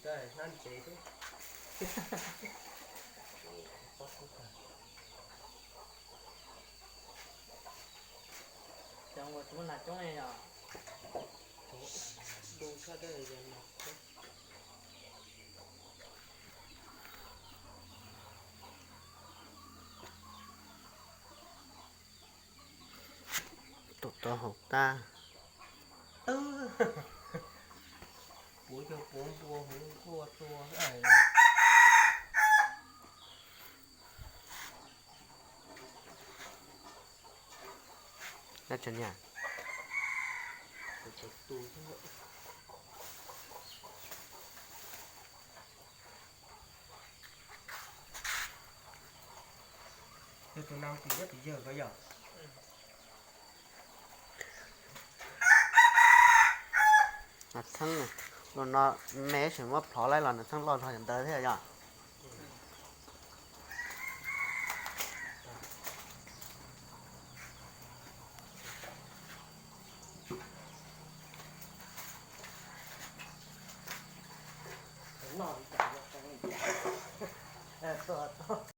Hnab ntsev xwb. Coob, tsis muaj nas coob li yog. Tus tau hauv tag. Puav cov puav npua hauv nkuaj tua. Tus no tus nyob tus yawg ko yog. Txheeb, los no me tseem muab plhov laib los nws txheeb loj zog yam ntawd thiab yog.